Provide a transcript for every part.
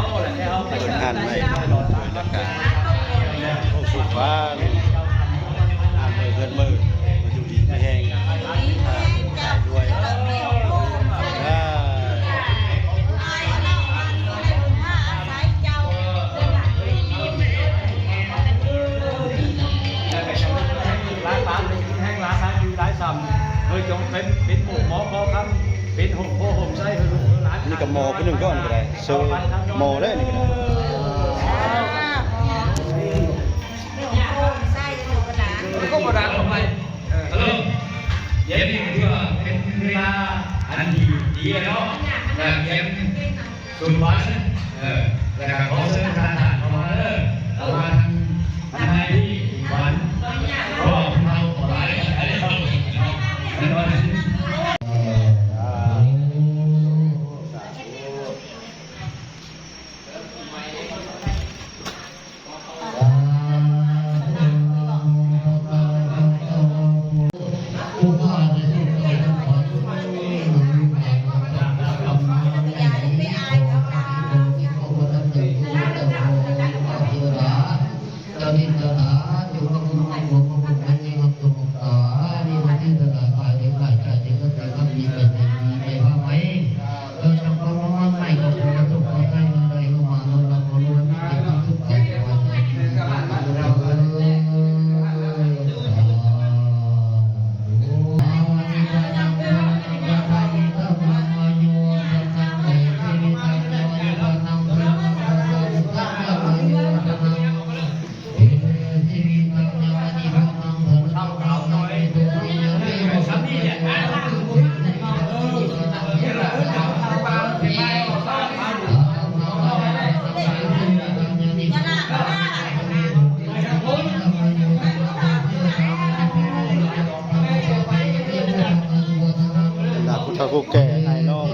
ເປີດຮ້ານໃໝ່ ແລ້ວກະໂອ້ ສຸກປານ ຮ້ານເປີດເຮືອນເມີ ຢູ່ດີມີແຮງ ລວຍ ຫຼາຍປານ ມີແຮງຫຼາຍ ຫຼາຍຢູ່ຫຼາຍຊ່ຳ ເອີ ຈົ່ງເປັນ ເປັນໝູ່ໝໍຂໍຄຳ ເປັນໂຮມໂພໂຮມໄຊໃຫ້ລູກໃຫ້ຫຼານ. ນີ້ກໍໝໍຜູ້ໜຶ່ງກ່ອນກໍໄດ້ ເຊີໝໍເດ້ ນີ້ກໍໄດ້. ກໍບໍ່ດັງອອກໄປ. ເອີ ດຽວນີ້ກໍຖືວ່າເປັນເວລາອັນດີ ດີແລ້ວເນາະ ກະກຽມ ສຸດຫວານ ເອີ ແລ້ວກໍຂໍເຊີນທ່ານໆເຂົ້າມາເດີ ເຂົ້າມາທາງ ທາງໃນທີ່ຫວານ ເພາະວ່າຜູ້ເຖົ້າຫຼາຍ ເອີ ສາທຸ ສາທຸ. ເຈົ້າດິນເຈົ້າຖານ ຈົ່ງຮັບຮູ້ຮັບໂປດ ຮັບບຸນຮັບຄຸນໃຫ້ຍິ່ງຮັກສົມຮັກສາ ມີບຸນເທວະດາກາຍເດີນກາຍໃຈ ເດີນກາຍໃຈ ຄຳດີໄປໃສດີໄປພາໄປ ເອີ ທັງຄວາມມາໝັ້ນໄໝ້ກໍຂໍສຸກຂໍໄຊເຮົາໄດ້ເຮົາມາ ເຮົາຮັບເຮົາລວຍ ມີແຕ່ຄວາມສຸກກາຍສະບາຍໃຈ ມີແຕ່ຄວາມສຸກເດີ. ບັນດາຜູ້ເຖົ້າຜູ້ແກ່ອ້າຍນ້ອງ.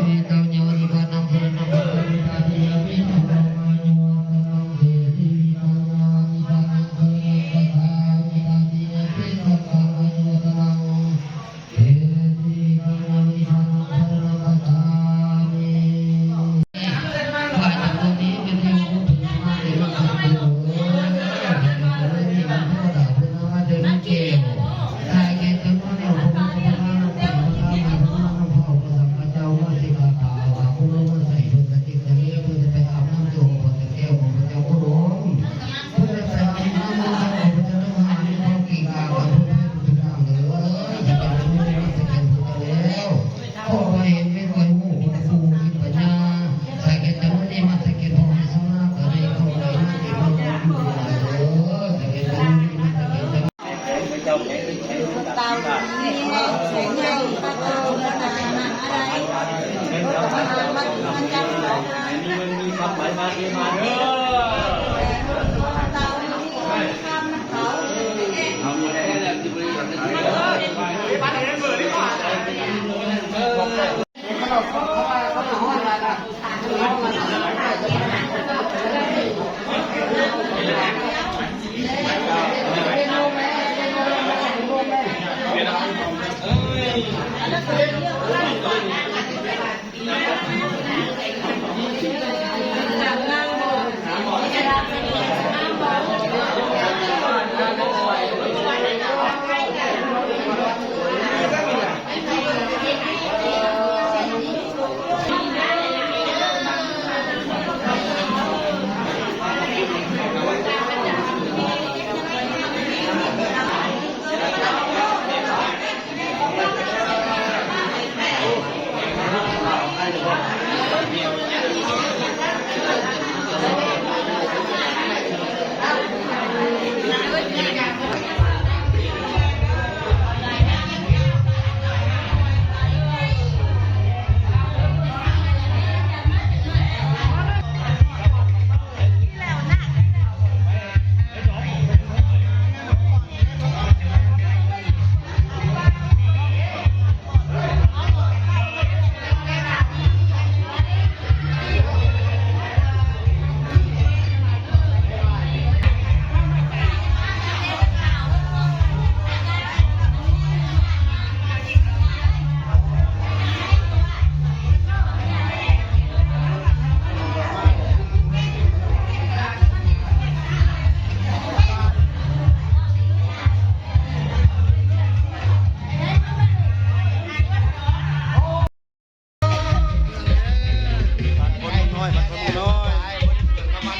ນ້ອຍ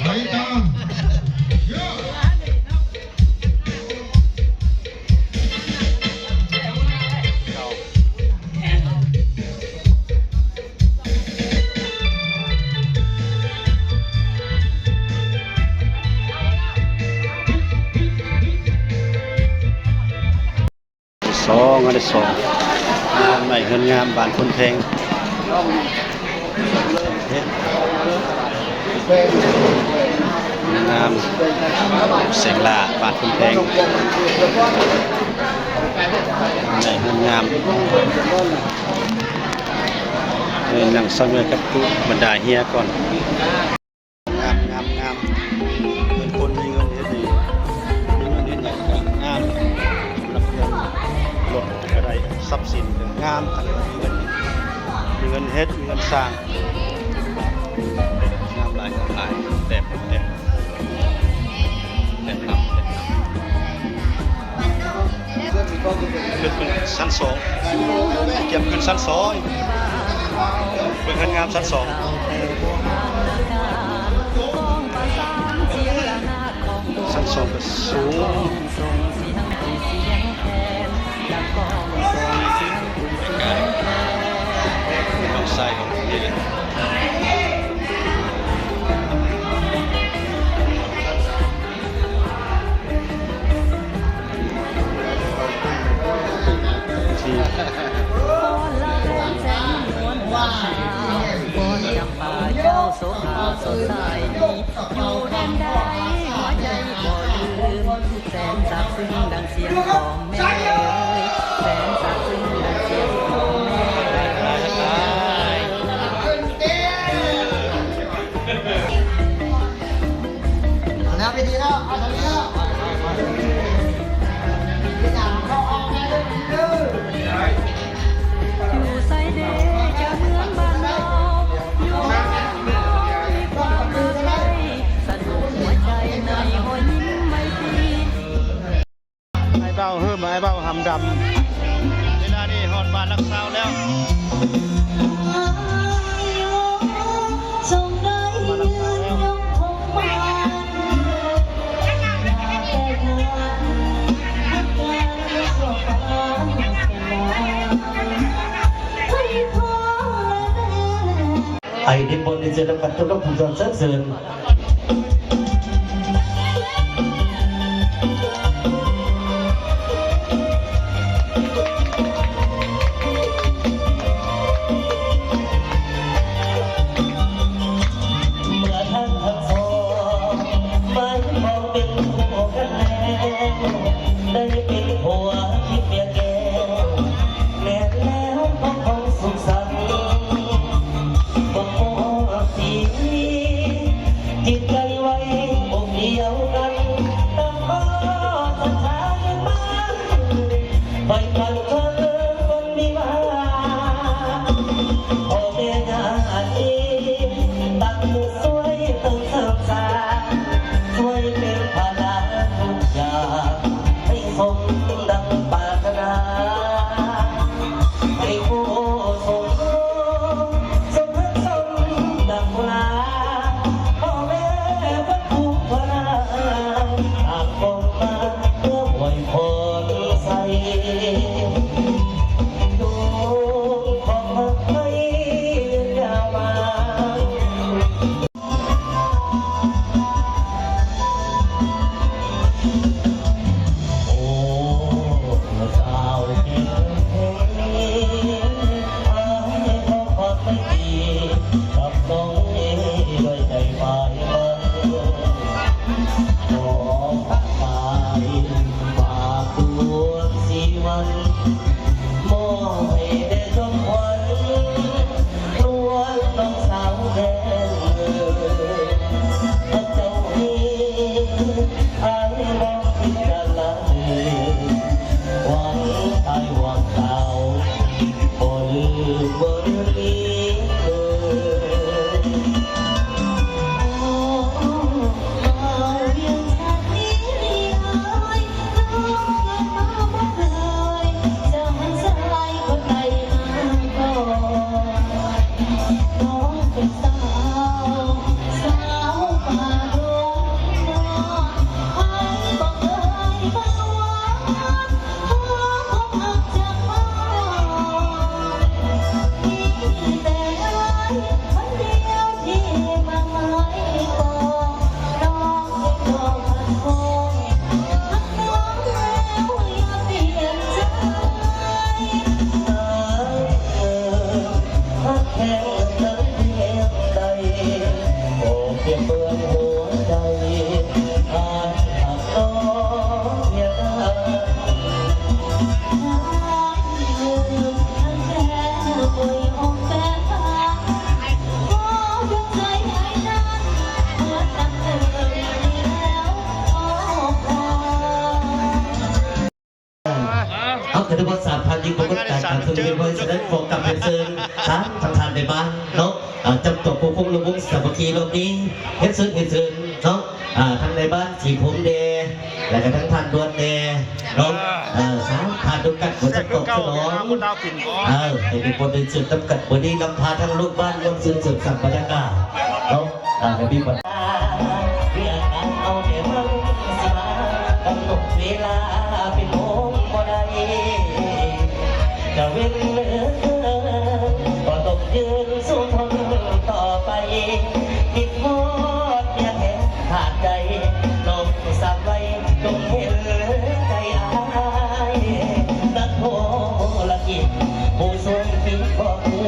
ໄປຕາມ ເຢີ ສອງ ອັນທີສອງ ເຮືອນໃໝ່ເຮືອນງາມບ້ານໂພນແພງ ງາມ ແສງຫຼ້າ ບ້ານໂພນແພງ ເຮືອນໃໝ່ເຮືອນງາມ ເອີ ນັ່ງຊະເຫງືອກັບບຣາດາເຮຍກ່ອນ. ງາມ ງາມ ງາມ ເງິນຄົນມີເງິນເຮັດນີ້ ມີເງິນເຮັດຫຍັງກະງາມ ລັບເງິນລົດກະໄດ້ ຊັບສິນກະງາມ ຄັນມີເງິນ ມີເງິນເຮັດ ມີເງິນສ້າງ ງາມຫຼາຍ ງາມຫຼາຍ ແບບ ແບບ ແບບ ແບບ ຂຶ້ນ ຂຶ້ນຊັ້ນສອງ ກຽມຂຶ້ນຊັ້ນສອງ ເບິ່ງເຮືອນງາມຊັ້ນສອງ ຊັ້ນສອງກະສູງ ນ້ອງຊາຍຂອງເພິ່ນນີ້ແຫຼະ. ອ້າຍບ່າວເຮີມ ອ້າຍບ່າວຫຳດຳ ເວລານີ້ຮອດບ້ານຫຼັກຊາວແລ້ວ ບ້ານຫຼັກຊາວແລ້ວ. ໄອເດັກບົນໄດ້ເຈີນຳກັນ ທຸກຄົນ ທຸກທ່ານ ເຊີນ ເຊີນ. ຈິດໃຈໄວ ໂອ ເອົາ ກະຖືວ່າສາມພັນຍິ່ງປາກົດການການເຄື່ອນໄຫວ ສະນັ້ນ ຂໍກັບຮຽນເຊີນທາງ ທາງທ່ານແມ່ບ້ານເນາະ ເອີ ຈຳຕົວຜູ້ຄົງລະວົງສາມັກຄີລອບນີ້ ຮຽນເຊີນ ຮຽນເຊີນເນາະ ເອີ ທາງນາຍບ້ານສີພົມແດ່ ແລ້ວກະທາງທ່ານດວນແດ່ເນາະ ເອີ ສາມພັນດ້ວຍກັນ ບໍ່ຈຳຕອບສະໜອງ ເອີ ໃຫ້ໄດ້ມ່ວນຊື່ນນຳກັນ ມື້ນີ້ນຳພາທັງລູກບ້ານມ່ວນຊື່ນເສີມສັງບັນຍາກາດເນາະ. ອາ ກະມີບັນດາ ເລື່ອງການເອົາແຕ່ເບິ່ງຊິມາກຳນົດເວລາເປັນໂມງບໍ່ໄດ້ ກະເວັ້ນເລີຍ ກໍຕ້ອງຢືນສູ້ທົນຕໍ່ໄປ ຄິດຮອດເມຍແທ້ຂາດໃຈ ນ້ອງສາມໄວ ຈົ່ງເຫັນໃຈອ້າຍ ນັກທຸລະກິດ ຜູ້ຊ່ວຍຄິດບໍ່ຄື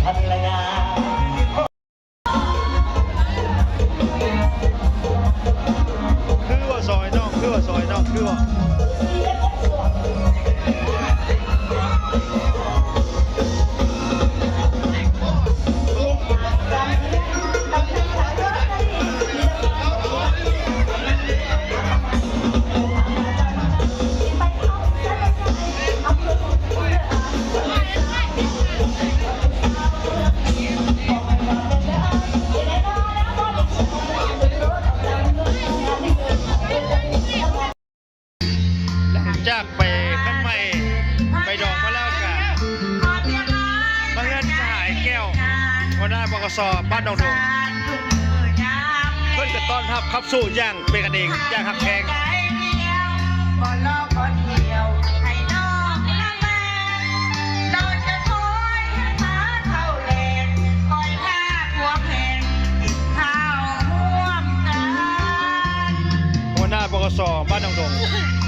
ພັນລະຍາ. ຄືວ່າຊອຍນ້ອງ ຄືວ່າຊອຍນ້ອງ ຄືວ່າ ຫຼັງຈາກໄປຄັນໃໝ່ ໄປດອງມາແລ້ວກະ ມາເຮືອນສະຫາຍແກ້ວ ຫົວໜ້າ ປກສ ບ້ານໜອງດົງ ເພິ່ນກະຕ້ອນຮັບຂັບ ສູ່ຢ່າງເປັນກັນເອງ ຢ່າງຮັກແພງ. ຫົວໜ້າ ປກສ ບ້ານໜອງດົງ